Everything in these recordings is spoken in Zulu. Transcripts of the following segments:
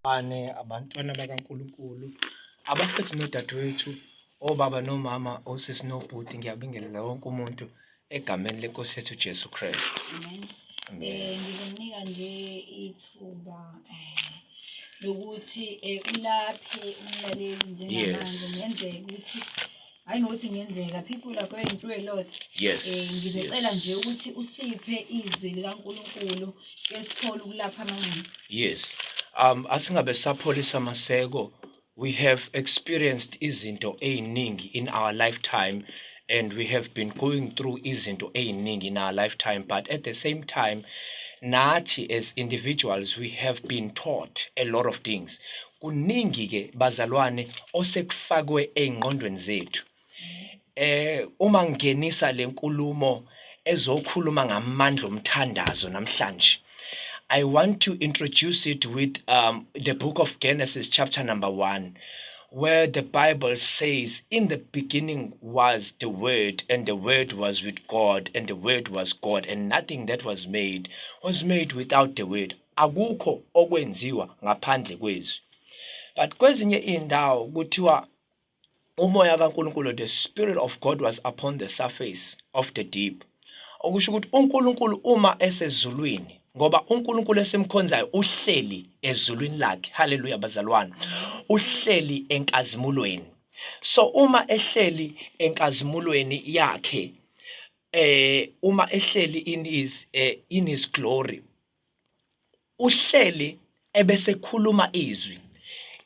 Abazalwane, abantwana bakaNkulunkulu, abafethu nodadewethu, obaba nomama, osisi nobhuti, ngiyabingelela wonke umuntu egameni lenkosi yethu Jesu Kristu. Amen. Amen. Ngizomnika nje ithuba lokuthi ulaphe umlaleli njengamanje. Kungenzeka ukuthi hayi nokuthi kungenzeka, people are going through a lot. Ngizocela nje ukuthi usiphe izwi likaNkulunkulu ke sithole ukulapha amanxeba. Yes. Asingabe sapholisa maseko. We have experienced izinto eziningi in our lifetime, and we have been going through izinto eziningi in our lifetime, but at the same time nathi as individuals we have been taught a lot of things. Kuningi ke bazalwane osekufakwe ey'ngqondweni zethu. Uma ngingenisa lenkulumo ezokhuluma ngamandla omthandazo namhlanje, I want to introduce it with the book of Genesis chapter number 1, where the Bible says, in the beginning was the Word, and the Word was with God, and the Word was God, and nothing that was made was made without the Word. Akukho okwenziwa ngaphandle kwezwi. But kwezinye indawo kuthiwa umoya kaNkulunkulu, the Spirit of God was upon the surface of the deep. Okusho ukuthi uNkulunkulu uma esezulwini, ngoba uNkulunkulu esimkhonzayo uhleli ezulwini lakhe. Haleluya bazalwane. Uhleli enkazimulweni. So uma ehleli enkazimulweni yakhe, uma ehleli in his glory, uhleli ebese khuluma izwi.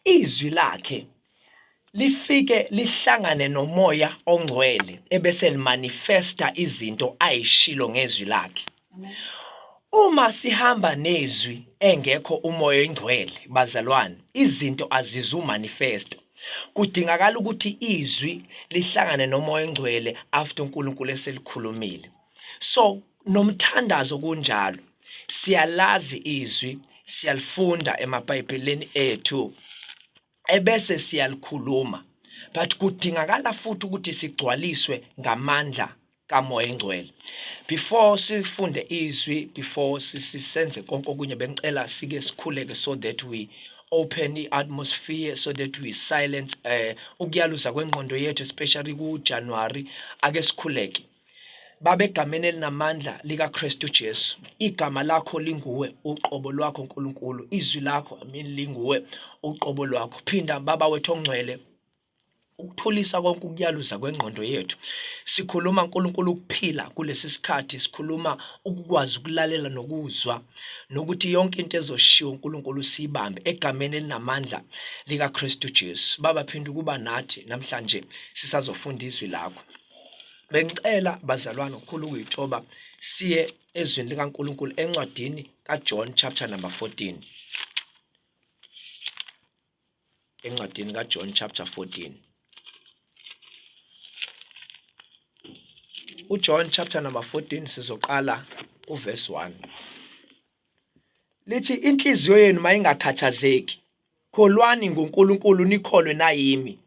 Izwi lakhe lifike lihlangane nomoya ongcwele ebese limanifesta izinto ayishilo ngezwi lakhe. Uma sihamba nezwi engekho umoya ongcwele bazalwane, izinto azizumanifesta. Kudingakala ukuthi izwi lihlangane nomoya ongcwele after uNkulunkulu eselikhulumile. So nomthandazo kunjalo, siyalazi izwi, siyalifunda emaBhayibhelini ethu ebese siyalikhuluma, but kudingakala futhi ukuthi sigcwaliswe ngamandla kaMoya Engcwele. Before sifunde izwi, before sisenze konke okunye, bengicela sike sikhuleke so that we open the atmosphere, so that we silence ukuyaluza kwengqondo yethu, especially ku January. Ake sikhuleke. Baba, egameni elinamandla likaKristu Jesu, igama lakho linguwe uqobo lwakho Nkulunkulu, izwi lakho amen linguwe uqobo lwakho. Phinda Baba wethu ongcwele ukuthulisa konke ukuyaluza kwengqondo yethu. Sikhuluma uNkulunkulu ukuphila kulesi sikhathi, sikhuluma ukukwazi ukulalela nokuzwa, nokuthi yonke into ezoshiwo uNkulunkulu siyibambe egameni elinamandla likaKristu Jesu. Baba, phinda ukuba nathi namhlanje sisazofunda izwi lakho. Bengicela bazalwane ukukhulu ukuyithoba siye ezwini likaNkulunkulu encwadini kaJohn chapter number 14. Encwadini kaJohn chapter 14. UJohn chapter number 14 sizoqala uverse 1. Lithi inhliziyo yenu mayingakhathazeki. Kholwani nguNkulunkulu nikholwe nayimi.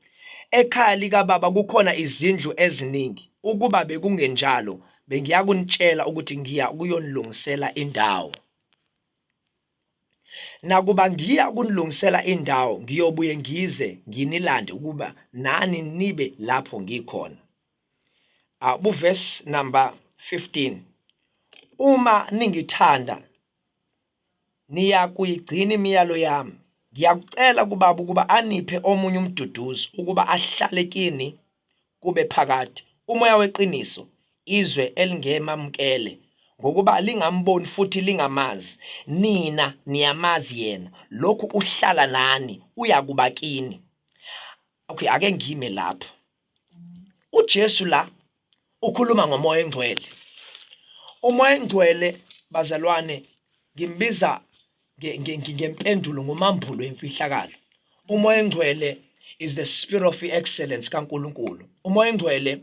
Ekhaya likaBaba kukhona izindlu eziningi. Ukuba bekungenjalo, bengiyakunitshela ukuthi ngiya kuyonilungisela indawo. Nakuba ngiya kunilungisela indawo, ngiyobuye ngize nginilande ukuba nani nibe lapho ngikhona. Verse number 15. Uma ningithanda, niyakuyigcina imiyalo yami. Ngiyakucela kuBaba ukuba aniphe omunye umduduzi ukuba ahlale kini kube phakade. Umoya weqiniso, izwe elingemamukele, ngokuba lingamboni futhi lingamazi. Nina niyamazi yena, lokhu uhlala nani, uyakuba kini. Okay, ake ngime lapha. uJesu la ukhuluma ngomoya engcwele. Umoya engcwele bazalwane ngimbiza ngempendulo ngomambulo emfihlakalo. Umoya engcwele is the spirit of excellence kaNkuluNkulu. Umoya engcwele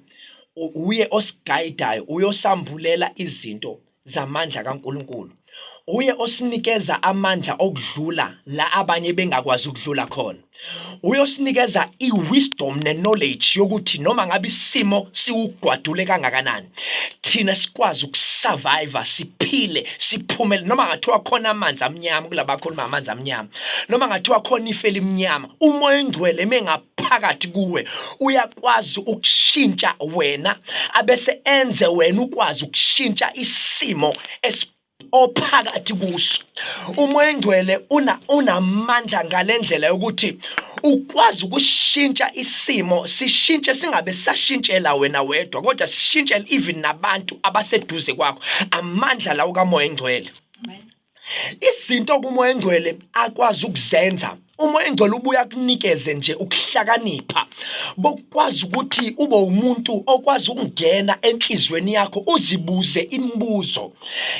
uye osiguidayo, uyosambulela izinto zamandla kaNkuluNkulu. Uye osinikeza amandla okudlula la abanye bengakwazi ukudlula khona. Uyosinikeza i-wisdom ne-knowledge yokuthi noma ngabe isimo siwugwadule kangakanani, thina sikwazi ukusurvive, siphile, siphumele. Noma ngathiwa khona amanzi amnyama kulaba akhuluma amanzi amnyama, noma ngathiwa khona ife elimnyama, uMoya oNgcwele mengaphakathi kuwe uyakwazi ukushintsha wena, abese enze wena ukwazi ukushintsha isimo ophakathi kuso. UMoya oNgcwele una unamandla ngalendlela yokuthi ukwazi ukushintsha isimo, sishintshe singabe sashintshela wena wedwa, kodwa sishintshele even nabantu abaseduze kwakho. Amandla lawo kaMoya oNgcwele. Izinto kuMoya oNgcwele akwazi ukuzenza, uMoya oNgcwele ubuye akunikeze nje ukuhlakanipha bokwazi ukuthi ube umuntu okwazi ukungena enhlizweni yakho uzibuze imibuzo.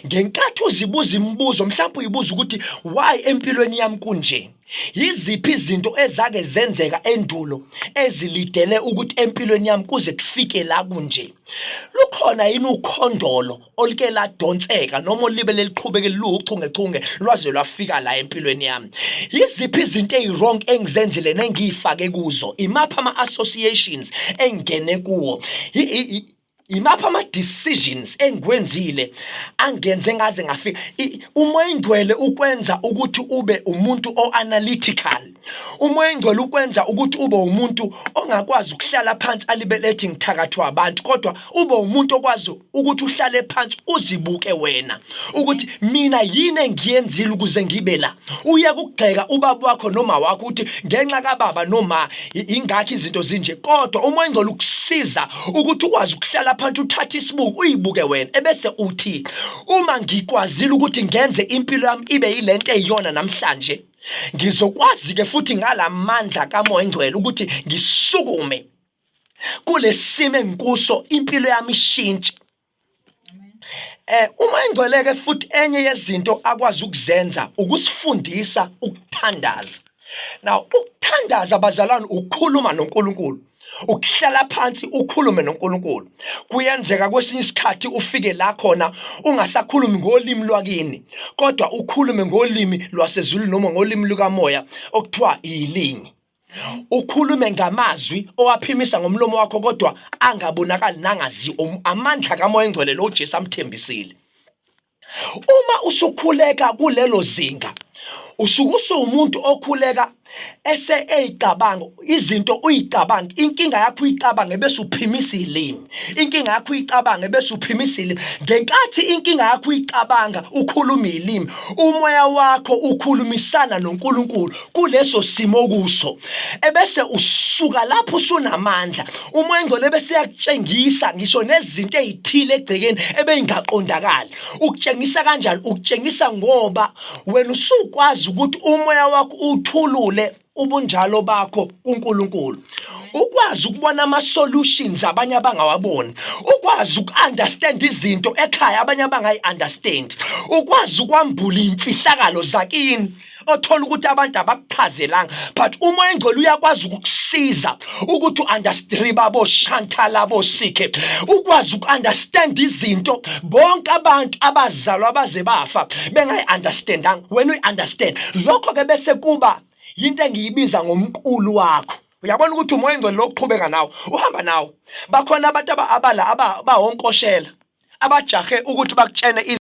Ngenkathi uzibuza imibuzo, mhlawumbe uyibuza ukuthi why empilweni yami kunje? Yiziphi izinto ezake zenzeka endulo ezilidele ukuthi empilweni yami kuze kufike la kunje? Lukhona yini ukhondolo oluke ladonseka noma olibe leliqhubeke liwuchungechunge lwaze lwafika la empilweni yami? Yiziphi izinto eziwrong engizenzile nengiyifake kuzo? Imaphi ama-associations engingene kuwo? Imaphi ama-decisions engiwenzile angenze ngaze ngafika? UMoya oNgcwele ukwenza ukuthi ube umuntu o-analytical. UMoya oNgcwele ukwenza ukuthi ube umuntu ongakwazi ukuhlala phansi alibele ethi ngithakathwa abantu, kodwa ube umuntu okwazi ukuthi uhlale phansi uzibuke wena ukuthi mina yini engiyenzile ukuze ngibe la. Uye kugxeka ubaba wakho noma wakho ukuthi ngenxa kababa noma ingakho izinto zinje, kodwa uMoya oNgcwele ukusiza ukuthi ukwazi ukuhlala phansi uthathe isibuko uyibuke wena, ebese uthi uma ngikwazile ukuthi ngenze impilo yami ibe yilento eyiyona namhlanje, ngizokwazi ke futhi ngalamandla kaMoya oNgcwele ukuthi ngisukume kulesimo engikuso, impilo yami ishintshe. Uma ingcweleke futhi enye yezinto akwazi ukuzenza ukusifundisa ukuthandaza. Now ukuthandaza bazalwane ukukhuluma noNkulunkulu. Ukuhlala phansi ukhulume noNkulunkulu. Kuyenzeka kwesinye isikhathi ufike la khona ungasakhulumi ngolimi lwakini, kodwa ukhulume ngolimi lwasezulwini noma ngolimi lukamoya okuthiwa yilimi. Ukhulume ngamazwi owaphimisa ngomlomo wakho kodwa angabonakali nangazi amandla kaMoya oNgcwele lo Jesu amthembisile. Uma usukhuleka kulelo zinga, usuke usuwumuntu okhuleka ese eyicabanga izinto, uyicabanga inkinga yakho, uyicabange bese uphimisa ilimi. Inkinga yakho uyicabange bese uphimisa ilimi. Ngenkathi inkinga yakho uyicabanga ukhuluma ilimi, umoya wakho ukhulumisana noNkulunkulu kuleso simo kuso, ebese usuka lapho usunamandla. UMoya oNgcwele bese yakutshengisa ngisho nezinto ezithile egcekeni ebeyingaqondakali. Ukutshengisa kanjani? Ukutshengisa ngoba wena usukwazi ukuthi umoya wakho uthulule ubunjalo bakho kuNkulunkulu, ukwazi ukubona ama-solutions abanye abangawaboni, ukwazi uku-understand izinto ekhaya abanye abangayi-understand, ukwazi ukwambula iy'mfihlakalo zakini othola ukuthi abantu abakuchazelanga, but uMoya oNgcwele uyakwazi ukukusiza ukuthi u-understand babo shantala sikhe ukwazi uku-understand izinto bonke abantu abazalwa baze bafa bengayi-understandanga, wena uyi-understand. Lokho-ke bese kuba yinto engiyibiza ngomqulu wakho. Uyabona ukuthi uMoya oNgcwele lokuqhubeka nawe, uhamba nawe. Bakhona abantu abala abawonkoshela abajahe ukuthi bakutshene.